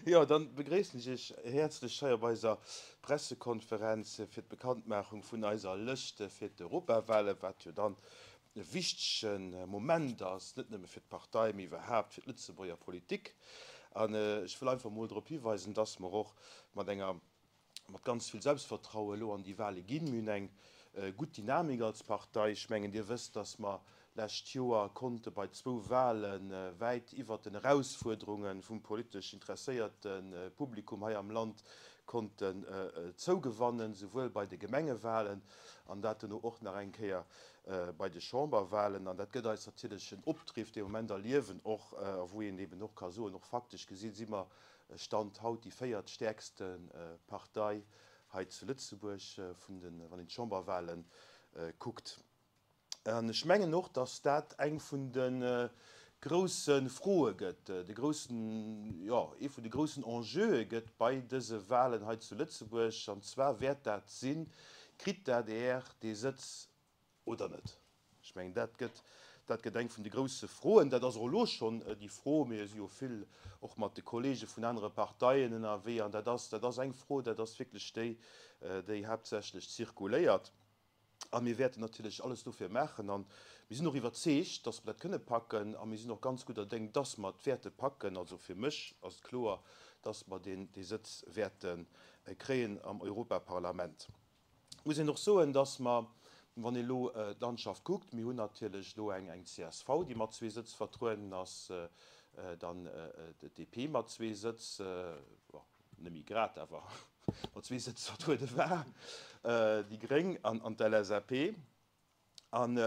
Jo, dann begréissen ech Iech häerzlech hei op eiser Pressekonferenz fir d'Bekanntmaachung vun eiser Lëscht fir d'Europawahlen, wat jo dann e wichtege Moment ass, net nëmme fir d'Partei, mee iwwerhaapt fir d'Lëtzebuerger Politik. An ech wëll einfach emol drop hiweisen, dass mer och mat enger mat ganz vill Selbstvertraue elo an déi Wahle ginn. Mir hunn eng gutt Dynamik als Partei. Ech mengen, Dir wësst, dass mer lescht Joer konnte bei zwou Wahle wäit iwwert den Erausfuerderunge vum politesch interesséierte Publikum hei am Land konnten zougewannen, souwuel bei de Gemengewahlen an dat duerno och nach eng Kéier bei de Chamberwahlen. An dat gëtt eis natierlech en Opdriff, dee Moment erliewen och, a wou een eben och ka soen, och faktesch gesi si mer Stand haut déi véiert stäerkste Partei hei zu Lëtzebuerg, vun de, wann een d'Chamberwahlen kuckt. An ech mengen och, datt dat eng vun de grousse Froe gëtt, de groussen, jo, ee vun de groussen Enjeue gëtt bei dëse Wahlen hei zu Lëtzebuerg. An zwar wäert dat sinn, Kritt d'ADR dee Sëtz Oder net? Ech mengen, dat gëtt, dat gëtt eng vun de grouse Froen. Dat ass och elo schonn déi Fro. Mir si jo vill och mat de Kollege vun anere Parteien ënnerwee an dat ass, dat ass eng Fro, dat ass wierklech déi, déi haaptsächlech zirkuléiert. A mir wäerten natierlech alles dofir maachen a mir sinn och iwwerzeegt, dass mer dat kënne packen a mir sinn och ganz gudder Déng, dass mer et wäerte packen. Also fir mech ass et kloer, dass mer deen, dee Sëtz wäerte kréien am Europaparlament. Muss een och soen, dass mer, wann ee elo d'Landschaft kuckt, mir hunn natierlech elo eng csv, déi mat zwee Sëtz vertrueden ass, dann d'DP mat zwee Sëtz, bon, net méi grad, awer mat zwee Sëtz vertruede war, déi gréng an d'LSAP. An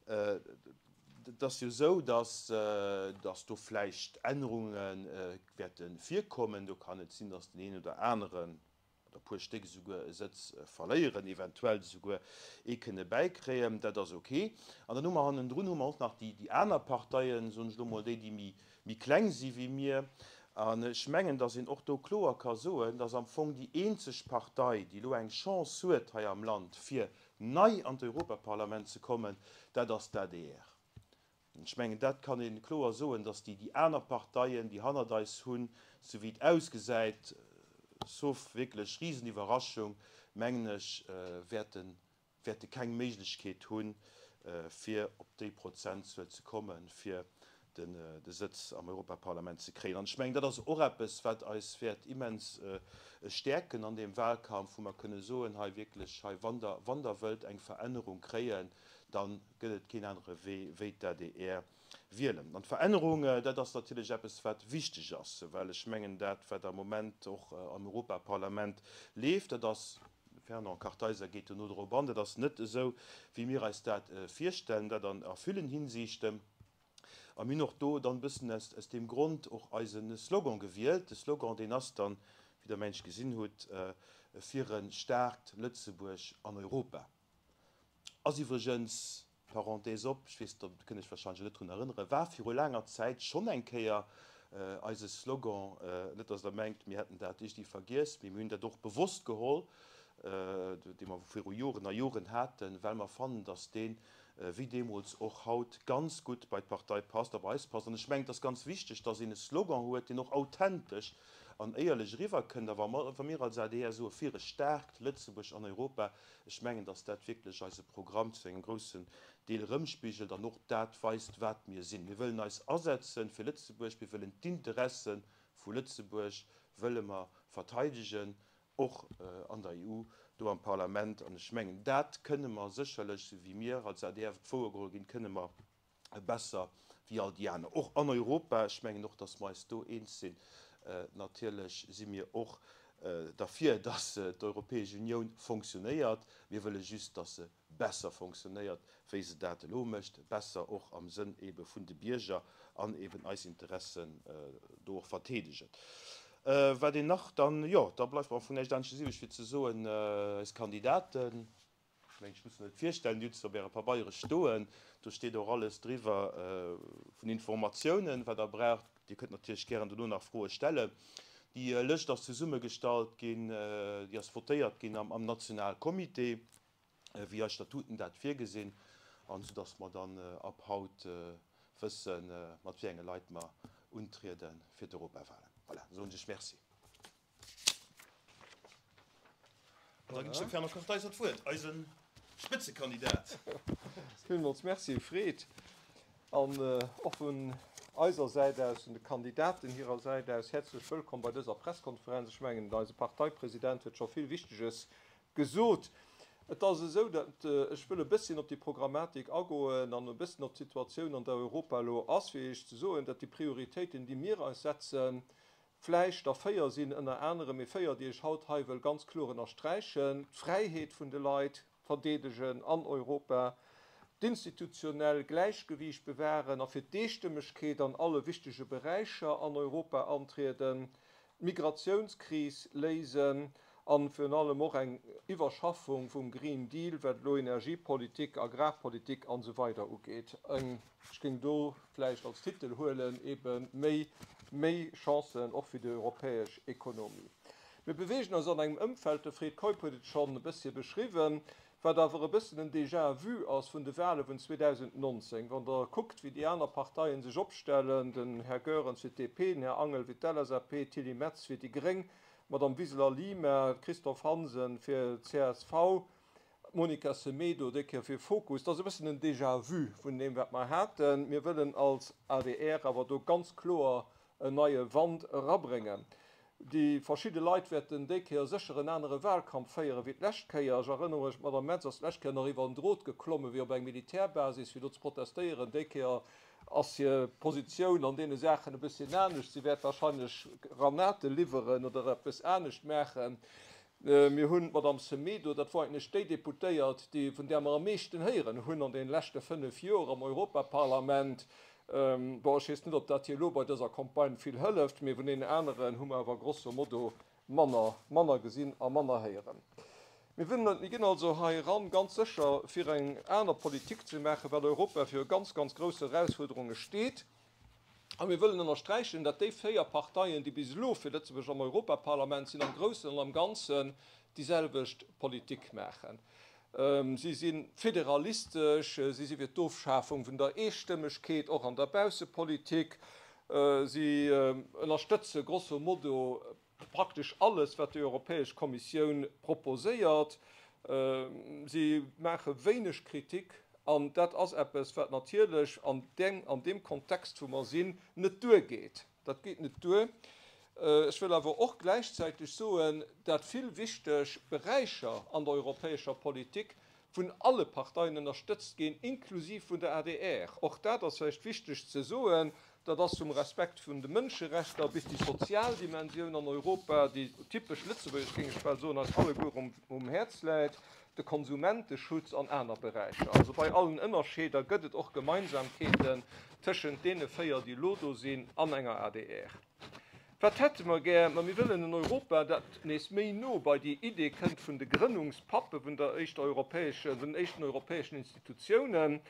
et ass jo esou, dass do vläicht Ännerunge wäerte virkommen. Do kann et sinn, dass den een oder aneren, oder e puer Stéck esouguer e Sëtz verléieren, eventuell esouguer ee kënne bäikréien, dat ass ok. An dann hu mer hannendrun hu mer och nach déi aner Parteien, soen ech elo mol, déi, déi méi kleng si wéi mir. An ech mengen, datt een och do kloer ka soen, datt am Fong déi eenzeg Partei, déi elo eng Chance huet hei am Land, fir nei an d'Europaparlament ze kommen, dat ass d'ADR. Ech mengen, dat kann ee kloer soen, datt déi déi aner Parteien, déi hannert eis hunn, sou wéi et ausgesäit, sauf wierklech Riseniwwerraschung, mengen ech, wäerten, wäerte keng Méiglechkeet hunn, fir op déi Prozentzuel ze kommen, fir den de Sëtz am Europaparlament ze kréien. An ech mengen, dat ass och eppes, wat eis wäert immens stäerken an deem Wahlkampf, wou mer kënne soen, hei wierklech, hei, wann Der, wann Der wëllt eng Verännerung kréien, da gëtt et keen anere Wee wéi d'ADR wielen. An d'Verännerung, dat ass natierlech eppes, wat wichteg ass, well ech mengen, dat, wat am Moment och am Europaparlament leeft, dat ass, de Fernand Kartheiser geet dono drop an, dat ass net esou, wéi mir eis dat virstellen, dat an a villen Hinsiichten. A mir hunn och do dann e bëssen aus deem Grond och eise Slogan gewielt. De Slogan, deen ass dann, wéi Der mengt gesinn hutt, Fir e staarkt Lëtzebuerg an Europa. Ass iwwregens, Parenthèse op, ech weess, do kënnt Iech warscheinlech net drun erënneren, war viru laanger Zäit schonn eng Kéier eise Slogan, net datt Der mengt, mir hätten dat iergendwéi vergiess, mee mir hunn dat och bewosst geholl, dee mer viru Joren a Joren haten, well mer fannen, datt dee wéi deemools och haut ganz gutt bei d'Partei passt a bei eis passt. An ech mengen, et ass ganz wichteg, datt een e Slogan huet, deen och authentesch an éierlech eriwwerkënnt. A wa mir als adr soe fir e staarkt Lëtzebuerg an Europa, Ech mengen, dass dat wierklech eise Programm zu engem groussen Deel erëmspigelt an och dat weist, wat mir sinn. Mir wëllen eis asetze fir Lëtzebuerg, mir wëllen d'Interesse vu Lëtzebuerg wëlle mer verteidegen, och an der EU, do am Parlament. An ech mengen, dat kënne mer sécherlech, esou wéi mir als adr wouergeholl ginn, kënne mer besser wéi all déi aner, och an Europa. Ech mengen och, dass mer eis do eens sinn. Natierlech si mir och derfir, dass d'Europäesch Unioun fonctionnéiert. Mir wëlle just, dass se besser fonctionnéiert, wéi se dat elo mécht, besser och am Sënn ebe vun de Bierger an eben eis Interessen do och verteedegen. Wat een nach dann, jo, da bleift mer am Fong näischt anesches iwwreg fir ze soen, eis Kandidaten, Ech mengen, ech muss mer net virstellen, Dir hutt se op Äre Pabeiere stoen. Do steet och alles driwwer vun Informatiounen, wat Der braucht. Dir kënnt natierlech gären dono nach Froe stellen. Déi Lëscht ass zesummegestallt ginn, déi ass votéiert ginn am Nationalcomité, wéi eis Statuten dat virgesinn, an soudass mer dann ab haut wëssen, mat wéi enge Leit mer untriede fir d'Europawahlen. Voilà, da soen ech Iech Merci. An da ginn ech dem Fernand Kartheiser d'Wuert, eise Spëtzekandidat. Villmools Merci, Fred. An och vun eiser Säit aus, vun de Kandidaten hirer Säit aus, häerzlech wëllkomm bei dëser Presskonferenz. Ech mengen, eise Parteipresident huet scho vill Wichteges gesot. Et ass esou, datt ech wëll e bësschen op déi Programmatik agoen an e bëssen op d'Situatioun, an där Europa elo ass, fir Iech ze soen, datt déi Prioritéiten, déi mir eis setzen, vläicht der 4 sinn, ënner anerem, mee 4, déi ech haut hei wëll ganz kloer ënnersträichen, d'Fräiheet vun de Leit verdeedegen an Europa, d'institutionell Gläichgewiicht bewahren a fir d'Eestëmmegkeet an alle wichtege Beräicher an Europa antrieden, d'Migratiounskris léisen an virun allem och eng Iwwerschaffung vum Green Deal, wat elo Energiepolitik, Agrarpolitik an esou weider ugeet. Eng, ech géing do vläicht als Titel huelen, ebe méi, méi Chancen och fir déi europäesch Ekonomie. Mir beweegen eis an engem Ëmfeld, de Fred Keup huet et schonn e bëssche beschriwwen, wat awer e bëssen en Déjà-vu ass vun de Wahle vun 2019. Wann Der kuckt, wéi déi aner Parteien sech opstellen, den Här Goerens fir d'DP, den Här Angel fir d'LSAP, d'Tilly Metz fir déi gréng, d'Madame Wiseler-Lima, d'Christophe Hansen fir csv, d'Monica Semedo déi Kéier fir Fokus, dat ass e bëssen en Déjà-vu vun deem, wat mer haten. Mir wëllen als adr awer do ganz kloer en neie Wand erabréngen. Déi verschidde Leit wäerten déi Kéier sécher en anere Wahlkampf féiere wéi d'lescht Kéier. Ech erënnere mech, d'Madame Metz ass d'lescht Kéier nach iwwer en Drot geklomme wéi op eng Militärbasis, fir do ze protestéieren. Déi Kéier ass hir Positioun an deene Saachen e bësschen anescht. Si wäert wahrscheinlech Granate liwweren oder eppes anescht maachen. Mir hunn d'Madame Semedo, dat wor eigentlech déi Deputéiert, déi, vun där mer am meeschten héieren hunn an deene leschte 5 Joer am Europaparlament. Bon, ech weess net, ob dat hir elo bei dëser Campagne vill hëlleft, mee vun deenen aneren hu mer awer grosso modo manner, manner gesinn a manner héieren. Mir wëllen, mir ginn also hei eran, ganz sécher, fir eng aner Politik ze maachen, well Europa viru ganz, ganz grousse Erausfuerderunge steet. A mir wëllen ënnersträichen, datt déi 4 Parteien, déi bis elo fir Lëtzebuerg am Europaparlament sinn, am Groussen an am Ganzen déi selwecht Politik maachen. Si si federalistesch, si si fir d'Ofschafung vun der Eestëmmegkeet, och an der Baussepolitik. Si ënnerstëtze grosso modo praktesch alles, wat déi Europäesch Kommissioun proposéiert. Si maache wéineg Kritik an dat ass eppes, wat natierlech an deem Kontext, wou mer sinn, net duergeet. Dat geet net duer. Ech wëll awer och gläichzäiteg soen, dat vill wichteg Beräicher an der europäescher Politik vun alle Parteien ënnerstëtzt ginn, inklusiv vun der adr. Och dat ass vläicht wichteg ze soen. Dat ass vum Respekt vun de Mënscherechter bis déi sozial Dimensioun an Europa, déi typesch lëtzebuergesch, géing ech bal soen, eis alleguer um Häerz läit. de Konsumenteschutz an aner Beräicher. Also bei allen Ënnerscheeder gëtt et och Gemeinsamkeeten tëschent deene 4, déi elo do sinn, an enger adr. Wat hätte mer gär? Ma mir wëllen en Europa, dat nees méi no bei déi Idee kënnt vun de Grënnungspappe vun der éischter europäesche, vun den éischten europäeschen Institutiounen,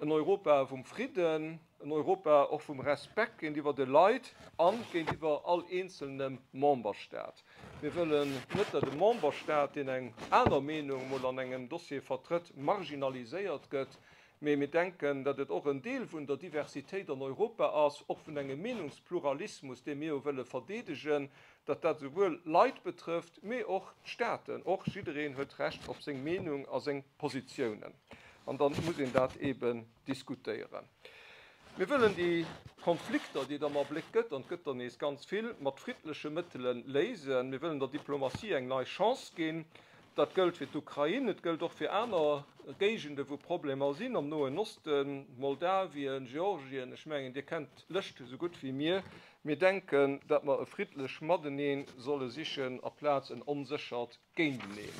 En Europa vum Fridden, en Europa och vum Respekt géintiwwer de Leit a géintiwwer all eenzelnem Memberstaat. Mir wëllen net, datt e Memberstaat, deen eng aner Meenung emol an engem Dossier vertrëtt, marginaliséiert gëtt, mee mir denken, datt et och en Deel vun der Diversitéit an Europa ass, och vun engem Meenungspluralismus, dee mir jo wëlle verdeedegen, datt dat esouwuel Leit betrëfft, mee och d'Staaten. Och jiddereen huet d'Recht op seng Meenung a seng Positiounen. An da muss een dat eeben diskutéieren. Mir wëllen déi Konflikter, déi et am Abléck gëtt, an et gëtt der nees ganz vill, mat friddleche Mëttele léisen. Mir wëllen der Diplomatie eng nei Chance ginn. Dat gëllt fir d'Ukrain, et gëllt och fir aner Géigende wou Problemer sinn, am Noen Osten, Moldawien, Georgien, ech mengen, Dir kennt d'Lëscht esou gutt wéi mir. Mir denken, datt mer e friddlech Matenee solle sichen aplaz en onséchert Géinteneen.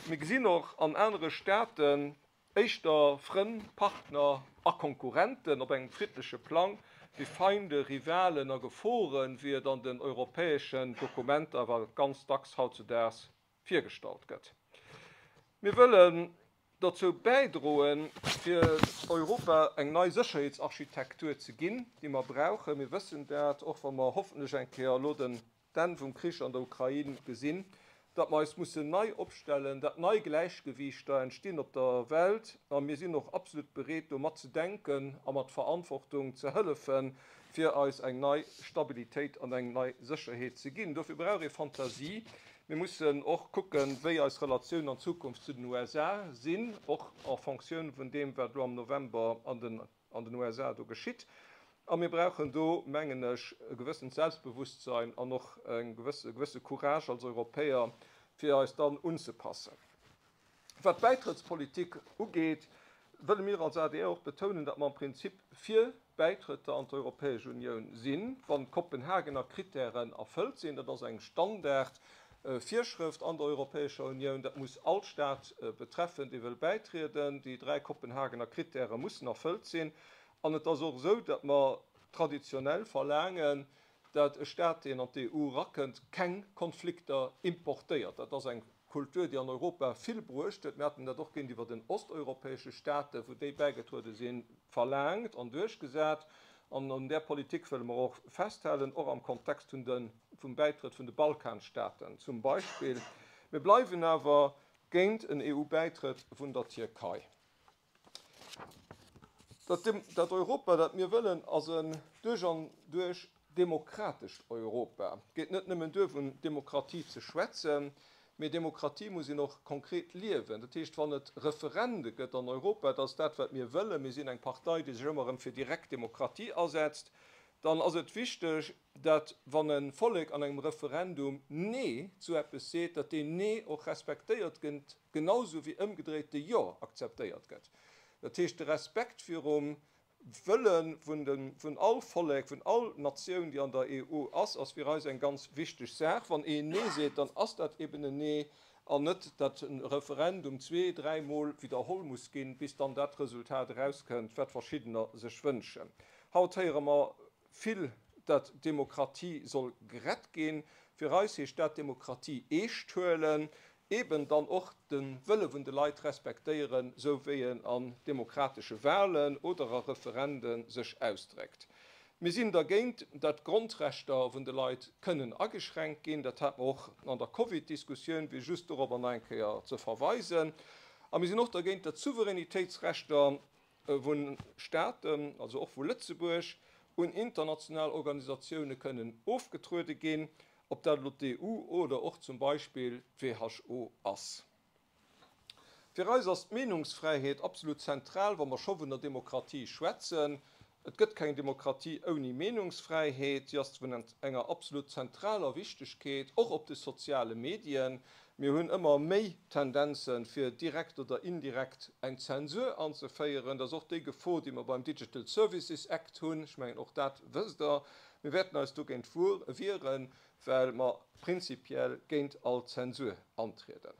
Mir gesinn och an anere Staaten éischter Frënn, Partner a Konkurrenten op engem friddleche Plang, wéi Feinde, Rivalen a Geforen, wéi et an den europäeschen Dokumenter awer ganz dacks hautzudaags virgestallt gëtt. Mir wëllen dozou bäidroen, fir Europa eng nei Sécherheetsarchitektur ze ginn, déi mer brauchen. Mir wëssen dat, och wa mer hoffentlech eng Kéier elo den D'Enn vum Krich an der Ukrain gesinn. datt mer eis mussen nei opstellen, datt nei Gläichgewiichter entstinn op der Welt a mir sinn och absolut bereet do mat ze denken a mat Verantwortung ze hëllefen, fir eis eng nei Stabilitéit an eng nei Sécherheet ze ginn. Dofir brauch ee Fantasie. Mir mussen och kucken, wéi eis Relatiounen an Zukunft zu den USA sinn, och en Fonctioun vun deem, wat elo am November an den an den USA do geschitt. A mir brauchen do, mengen ech, e gewëssent Selbstbewusstsein an och e gewësse Courage als Europäer, fir eis dann unzepassen. Wat d'Bäitrëttspolitik ugeet, wëlle mir als adr och betounen, datt mer am Prinzip fir Bäitrëtter an d'Europäesch Unioun sinn, wann d'Kopenhagener Kritären erfëllt sinn. Dat ass eng Standard Virschrëft an der Europäescher Unioun. Dat muss all Staat betreffen, dee wëll bäitrieden. Déi 3 Kopenhagener Kritäre mussen erfëllt sinn. An et ass och esou, datt mer traditionell verlaangen, datt e Staat, deen an d'EU erakënnt, keng Konflikter importéiert. Dat ass eng Kultur, déi an Europa vill bruecht huet. Mir haten dat och géintiwwer den osteuropäesche Staaten, wou déi bäigetruede sinn, verlaangt an duerchgesat. An un där Politik wëlle mer och festhalen, och am Kontext vun de, vum Bäitrëtt vun de Balkanstaaten zum Beispill. Mir bleiwen awer géint en EU-Bäitrëtt vun der Tierkei. Dat, dat Europa, dat mir wëllen, ass en duerch an duerch demokratescht Europa. Et geet net nëmmen duer, vun Demokratie ze schwätzen, mee Demokratie muss een och konkret liewen. Dat heescht, wann et Referende gëtt an Europa, dat ass dat, wat mir wëllen, mir sinn eng Partei, déi sech ëmmer erëm fir direkt Demokratie asetzt, dann ass et wichteg, dat wann e Vollek an engem Referendum Nee zu eppes seet, dat deen Nee och respektéiert gëtt, genau sou wéi ëmgedréit de Jo akzeptéiert gëtt. Dat heescht, de Respekt virum Wëlle vun de, vun all Vollek, vun all Natioun, déi an der EU ass, ass fir eis eng ganz wichteg Saach. Wann een Nee seet, dann ass dat eben en Nee an net, datt e Referendum zwee-, dräimol widderholl muss ginn, bis dann dat Resultat erauskënnt, wat verschiddener sech wënschen. Haut héiere mer vill, datt Demokratie soll gerett ginn. Fir eis heescht dat Demokratie eescht huelen, eben dann och de Wëlle vun de Leit respektéieren, sou wéi en an demokratesche Wahlen oder a Referende sech ausdréckt. Mir sinn dergéint, dat d'Grondrechter vun de Leit kënnen ageschränkt ginn. Dat hat mer och an der Covid-Diskussioun, fir just dorobber nach eng Kéier ze verweisen. A mir sinn och dergéint, dat Souveränitéitsrechter vu Staaten, also och vu Lëtzebuerg, un international Organisatioune kënnen ofgetruede ginn, ob dat elo d'EU oder och zum Beispill d'WHO ass. Fir eis ass d'Meenungsfräiheet absolut zentral, wa mer scho vun der Demokratie schwätzen. Et gëtt keng Demokratie ouni Meenungsfräiheet. Si ass vun enger absolut zentraler Wichtegkeet, och op de soziale Medien. Mir hunn ëmmer méi Tendenzen, fir direkt oder indirekt eng Zensur anzeféieren. Dat ass och déi Gefor, déi mer beim Digital Services Act hunn. Ech mengen, och dat wësst Der. Mir wäerten eis dogéint wieren, well mer prinzipiell géint all Zensur antrieden.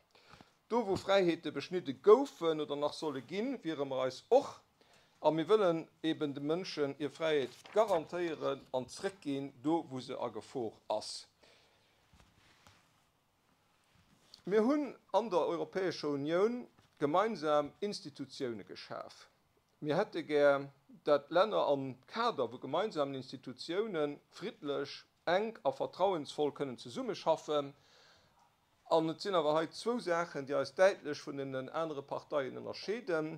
Do, wou Fräiheete beschnidde goufen oder nach solle ginn, wiere mer eis och. A mir wëllen eben de Mënschen hir Fräiheet garantéieren an zréckginn, do wou se a Gefor ass. Mir hunn an der Europäescher Unioun gemeinsam Institutioune geschaf. Mir hätte gär, dat d'Länner am Kader vu gemeinsamen Institutioune friddlech, enk a vertrauensvoll kënnen zesummeschaffen. An et sinn awer hei zwou Saachen, déi eis däitlech vun den anere Parteien ënnerscheeden.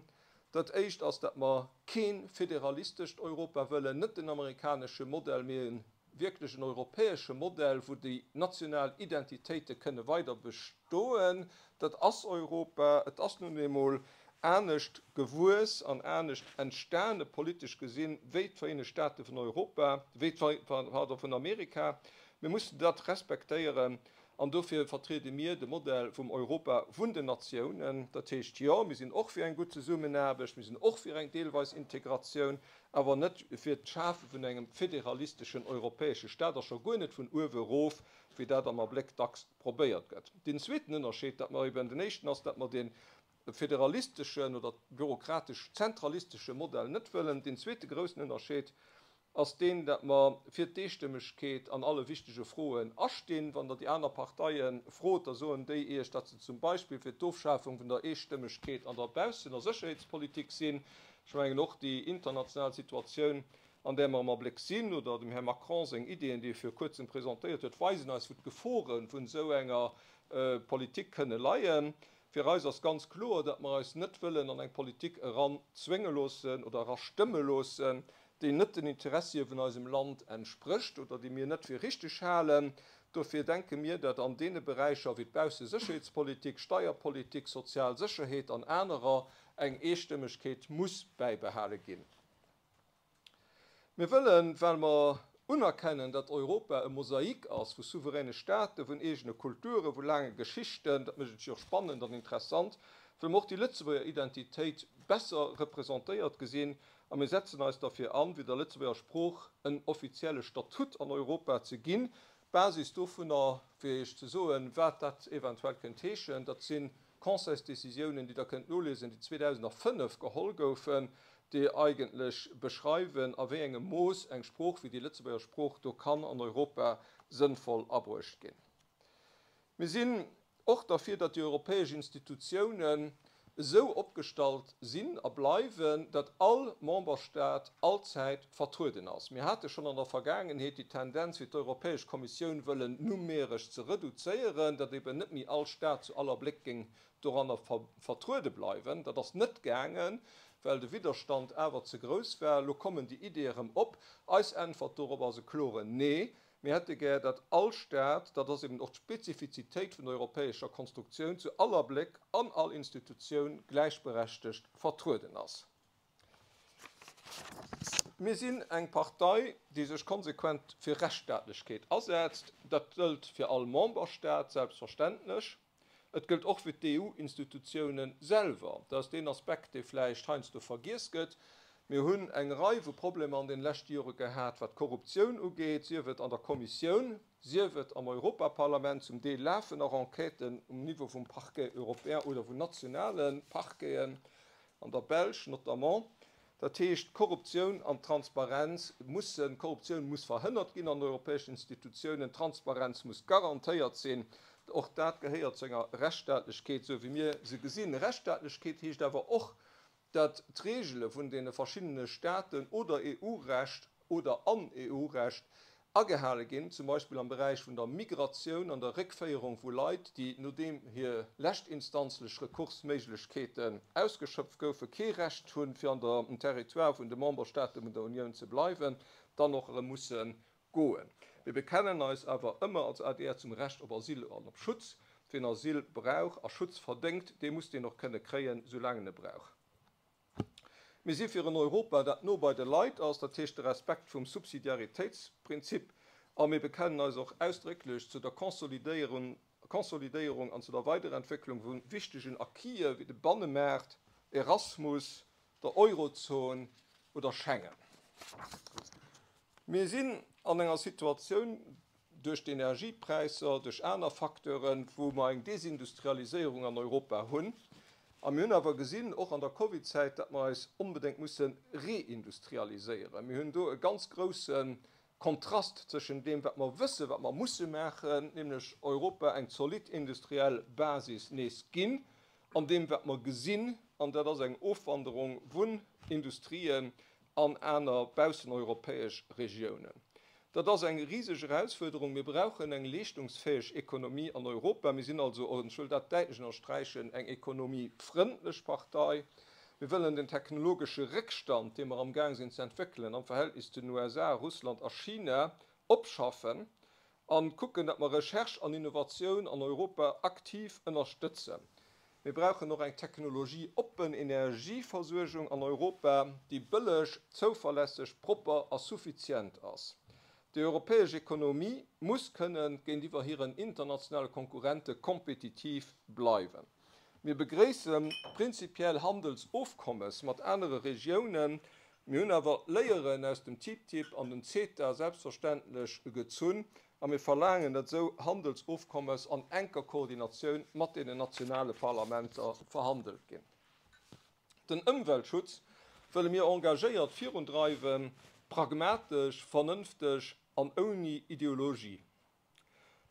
Dat éischt ass, dat mer kee federalistescht Europa wëllen, net den amerikanesche Modell, mee e wierklech en europäesche Modell, wou déi national Identitéite kënne weider bestoen. Dat ass Europa. Et ass nun eemol anescht gewuess an anescht entstane politesch gesinn, wéi d'Vereenegt Staate vun Europa, wéi, pardon, vun Amerika. Mir mussen dat respektéieren an dofir vertriede mir de Modell vum Europa vun den Natiounen. Dat heescht, jo, mir sinn och fir eng gutt Zesummenaarbecht, mir sinn och fir eng deelweis Integratioun, awer net fir d'Schafe vun engem federalisteschen europäesche Staat, a scho guer net vun uewe erof, wéi dat am Abléck dacks probéiert gëtt. Deen zweeten Ënnerscheed, dat mer eben, den éischten ass, dat mer dee federalisteschen oder bürokratesch-zentralistesche Modell net wëllen. Deen zweete groussen Ënnerscheed ass deen, dat mer fir d'Eestëmmegkeet an alle wichtege Froen astinn. Wann Der déi aner Parteie frot, da soen déi Iech, datt se zum Beispill fir d'Ofschafung vun der Eestëmmegkeet an der Baussen a Sécherheetspolitik sinn. Ech mengen, och déi international Situatioun. an där mer am Abléck sinn, oder dem Här Macron seng Ideeën, déi e vir kuerzem presentéiert huet, weisen eis, wou d'Gefore vun esou enger Politik kënne leien. Fir eis ass ganz kloer, datt mer eis net wëllen an eng Politik eran zwénge loossen oder era stëmme loossen, déi net den Interessie vun eisem Land entsprécht oder déi mir net fir richteg halen. Dofir denke mir, datt an deene Beräicher wéi d'Baussesécherheetspolitik, Steierpolitik, sozial Sécherheet an anerer eng Eestëmmegkeet muss bäibehale ginn. Mir wëllen, well mer unerkennen, datt Europa e Mosaik ass vu souveräne Staaten, vun eegene Kulturen, vu laange Geschichten, dat mécht et jo och spannend an interessant, wëlle mer och déi Lëtzebuerger Identitéit besser representéiert gesinn a mir setzen eis derfir an, fir der Lëtzebuerger Sprooch en offizielle Statut an Europa ze ginn. D'Basis dovunner, fir Iech ze soen, wat dat eventuell kënnt heeschen, dat si Conseilsdécisiounen, déi Der kënnt noliesen, déi 2005 geholl goufen, déi eigentlech beschreiwen, a wéi engem Mooss eng Sprooch wéi déi Lëtzebuerger Sprooch do kann an Europa sënnvoll abruecht ginn. Mir sinn och derfir, datt déi europäesch Institutiounen esou opgestallt sinn a bleiwen, datt all Memberstaat allzäit vertrueden ass. Mir hate schonn an der Vergaangenheet déi Tendenz, fir d'Europäesch Kommissioun wëllen numeresch ze reduzéieren, datt eben net méi all Staat zu aller Bléck géing doranner vertruede bleiwen. Dat ass net gaangen, well de Widderstand awer ze grouss war. Elo kommen déi Iddie erëm op. Eis Äntwert dorop ass e kloren Nee. Mir hätte gär, datt all Staat, dat ass eben och d'Spezifizitéit vun der europäescher Konstruktioun, zu aller Bléck an all Institutioun gläichberechtegt vertrueden ass. Mir sinn eng Partei, déi sech konsequent fir Rechtsstaatlechkeet asetzt. Dat gëllt fir all Memberstaat, selbstverständlech. Et gëllt och fir d'EU-Institutiounen selwer. Dat ass deen Aspekt, dee vläicht heiansdo vergiess gëtt. Mir hunn eng Rei vu Problemer an deene leschte Jore gehat, wat d'Korruptioun ugeet, sief et an der Kommissioun, sief et am Europaparlament. Zum Deel lafen nach Enquêten um Niveau vum Parquet européen oder vun nationale Parqueten, an der Belsch notamment. Dat heescht, Korruptioun an Transparenz mussen, Korruptioun muss verhënnert ginn an den europäeschen Institutiounen, Transparenz muss garantéiert sinn. Och dat gehéiert zu enger Rechtsstaatlechkeet, esou wéi mir se gesinn. Rechtsstaatlechkeet heescht awer och, datt d'Regele vun deene verschiddene Staaten oder EU-Recht oder an EU-Recht agehale ginn, zum Beispill am Beräich vun der Migratioun an der Réckféierung vu Leit, déi, nodeem hir leschtinstanzlech Rekursméiglechkeeten ausgeschöpft goufen, kee Recht hunn, fir an der Territoire vun de Memberstaate vun der Unioun ze bleiwen, dann och erëm musse goen. Mir bekennen eis awer ëmmer als adr zum Recht op Asyl an op Schutz. Wien Asyl brauch a Schutz verdéngt, dee muss deen och kënne kréien, soulaang en e brauch. Mir si fir en Europa, dat no bei de Leit ass, dat heescht de Respekt vum Subsidiaritéitsprinzip, a mir bekennen eis och ausdrécklech zu der Konsolidéierung an zu der Weiderentwécklung vu wichtegen Acquisen wéi de Bannemaart, Erasmus, der Eurozon oder Schengen. Mir sinn an enger Situatioun, duerch d'Energiepräisser, duerch aner Facteuren, wou mer eng Desindustrialiséierung an Europa hunn. A mir hunn awer gesinn, och an der Covidzäit, datt mer eis onbedéngt musse reindustrialiséieren. Mir hunn do e ganz grouse Kontrast zwëschen deem, wat mer wëssen, wat mer musse maachen, nämlech Europa eng zolidd industriell Basis nees ginn, an deem, wat mer gesinn, an dat ass eng Ofwanderung vun Industrien an aner bausseneuropäesch Regiounen. Dat ass eng riseg Erausfuerderung. Mir brauchen eng leeschtungsfäeg Ekonomie an Europa. Mir sinn also, an ech wëll dat däitlech ënnersträichen, eng ekonomiefrëndlech Partei. Mir wëllen den technologesche Réckstand, dee mer amgaang sinn ze entwéckelen am Verhältnis zu den USA, Russland a China, opschaffen a kucken, datt mer Recherche an Innovatioun an Europa aktiv ënnerstëtzen. Mir brauchen och eng technologieoppen Energieversuergung an Europa, déi bëlleg, zouverlässeg, propper a suffizient ass. Déi europäesch Ekonomie muss kënnen géintiwwer hiren internationale Konkurrente kompetitiv bleiwen. Mir begréisse prinzipiell Handelsofkommes mat anere Regiounen. Mir hunn awer Léieren aus dem TTIP an dem CETA selbstverständlech gezunn A mir verlaangen, datt esou Handelsofkommes an enker Koordinatioun mat deenen nationale Parlamenter verhandelt ginn. Den Ëmweltschutz wëlle mir engagéiert virundreiwen, pragmatesch, vernënfteg an ouni Ideologie.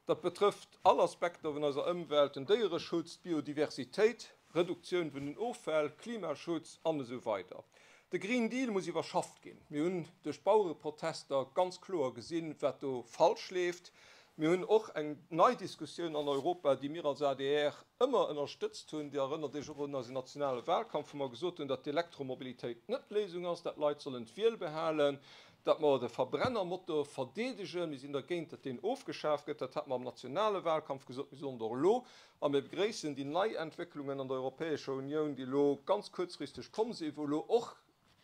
Dat betrëfft all Aspekter vun eiser Ëmwelt, den Déiereschutz, d'Biodiversitéit, Reduktioun vun den Offäll, Klimaschutz an esou weider. De Green Deal muss iwwerschafft ginn. Mir hunn duerch d'Bauereprotester ganz kloer gesinn, wat do falsch leeft. Mir hunn och eng nei Diskussioun an Europa, déi mir als adr ëmmer ënnerstëtzt hunn. Dir erënnert Iech och un eisen nationale Wahlkampf, wou mer gesot hunn, datt d'Elektromobilitéit net d'Léisung ass, datt d'Leit sollen d'Wiel behalen, datt mer de Verbrennermotor verdeedegen. Mir sinn dergéint, datt deen ofgeschaf gëtt. Dat hate mer am nationale Wahlkampf gesot. Mir soen et och elo. A mir begréissen déi nei Entwécklungen an der Europäescher Unioun, déi elo ganz kuerzfristeg komm sinn, wou elo och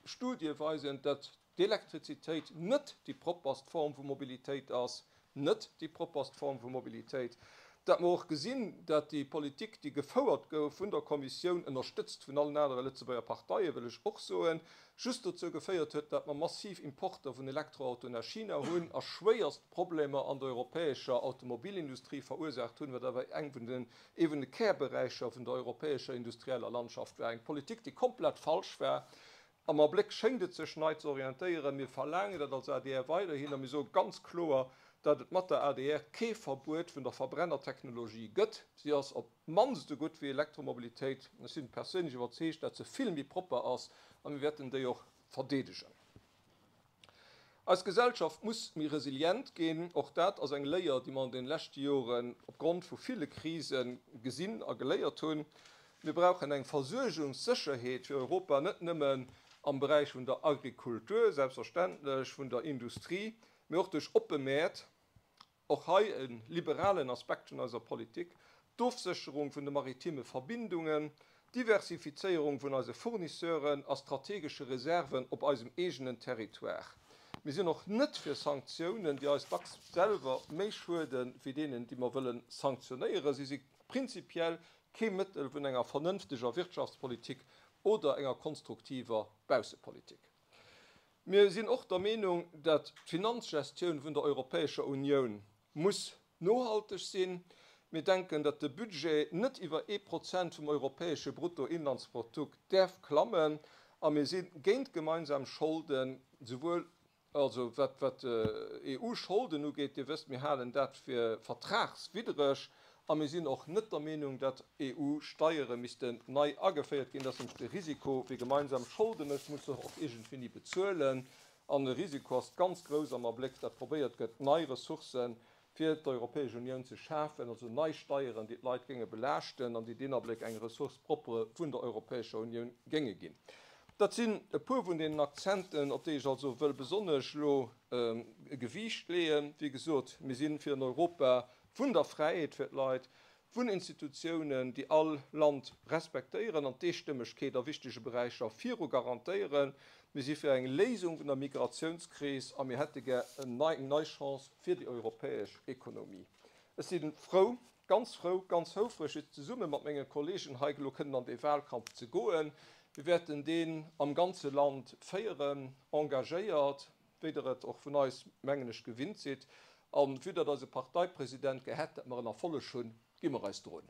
Studie weisen, datt d'Elektrizitéit net déi propperst Form vu Mobilitéit ass, net déi propperst Form vu Mobilitéit. Datt mer och gesinn, datt déi Politik, déi gefouert gouf vun der Kommissioun, ënnerstëtzt vun allen anere Lëtzebuerger Parteien, wëll ech och soen, just dozou geféiert huet, datt mer massiv Importer vun Elektroautoen aus China hunn a schwéierst Problemer an der europäescher Automobilindustrie verursaacht hunn, wat awer eng vun den, ee vun de Kärberäicher vun der europäescher industrieller Landschaft war. Eng Politik, déi komplett falsch war. Am Abléck schéngt et sech nei ze orientéieren. Mir verlaangen dat als adr weiderhin a mir soe ganz kloer, datt et mat der adr kee Verbuet vun der Verbrennertechnologie gëtt. Si ass op d'mannst esou gutt wéi Elektromobilitéit. Ech sinn perséinlech iwwerzeegt, dat se vill méi propper ass a mir wäerten déi och verdeedegen. Eis Gesellschaft muss méi resilient ginn. Och dat ass eng Léier, déi mer an den leschte Joren opgrond vu ville Krise gesinn a geléiert hunn. Mir brauchen eng Versuergungssécherheet fir Europa, net nëmmen am Beräich vun der Agrikultur, selbstverständlech, vun der Industrie, mee och duerch oppe Mäert. Och hei e liberalen Aspekt vun eiser Politik, d'Ofsécherung vun de maritime Verbindungen, d'Diversifizéierung vun eise Fournisseuren a strategesche Reserven op eisem eegenen Territoire. Mir sinn och net fir Sanktiounen, déi eis dacks selwer méi schuede wéi deenen, déi mer wëlle sanktionéieren. Si si prinzipiell kee Mëttel vun enger vernënfteger Wirtschaftspolitik oder enger konstruktiver Baussepolitik. Mir sinn och der Meenung, dat d'Finanzgestioun vun der Europäescher Unioun muss nohalteg sinn. Mir denken, dat de Budget net iwwer ee Prozent vum europäesche Bruttoinlandsprodukt däerf klammen a mir si géint gemeinsam Scholden, souwuel Also wat wat EU-Scholden ugeet, Dir wësst, mir halen dat fir vertragswiddreg a mir sinn och net der Meenung, datt EU-Steiere missten nei ageféiert ginn. Dat ass nämlech de Risiko, wie gemeinsam Scholde mécht, muss se och iergendwéini bezuelen. An de Risiko ass ganz grouss am Abléck, datt probéiert gëtt, nei Ressourcë fir d'Europäesch Unioun ze schafen, also nei Steieren, déi d'Leit géinge belaaschten an déi deen Abléck eng Ressource propre vun der Europäescher Unioun géinge ginn. Dat sinn e puer vun deenen Akzenten, op déi ech also wëll besonnesch elo e Gewiicht leeën. Wéi gesot, mir si fir en Europa vun der Fräiheet fir d'Leit, vun Institutiounen, déi all Land respektéieren an d'Eestëmmegkeet a wichtege Beräicher viru garantéieren. Mir si fir eng Léisung vun der Migratiounskris a mir hätte gär eng nei Chance fir déi europäesch Ekonomie. Ech si frou, ganz frou, ganz houfreg, fir zesumme mat menge Kolleegen hei elo kënnen an dee Wahlkampf ze goen. Mir wäerten deen am ganze Land féieren, engagéiert, wéi Der et och vun eis, mengen ech, gewinnt sidd. A vue datt eise Parteipresident gär hätt, datt mer en Erfolleg hunn, gi mer eis drun.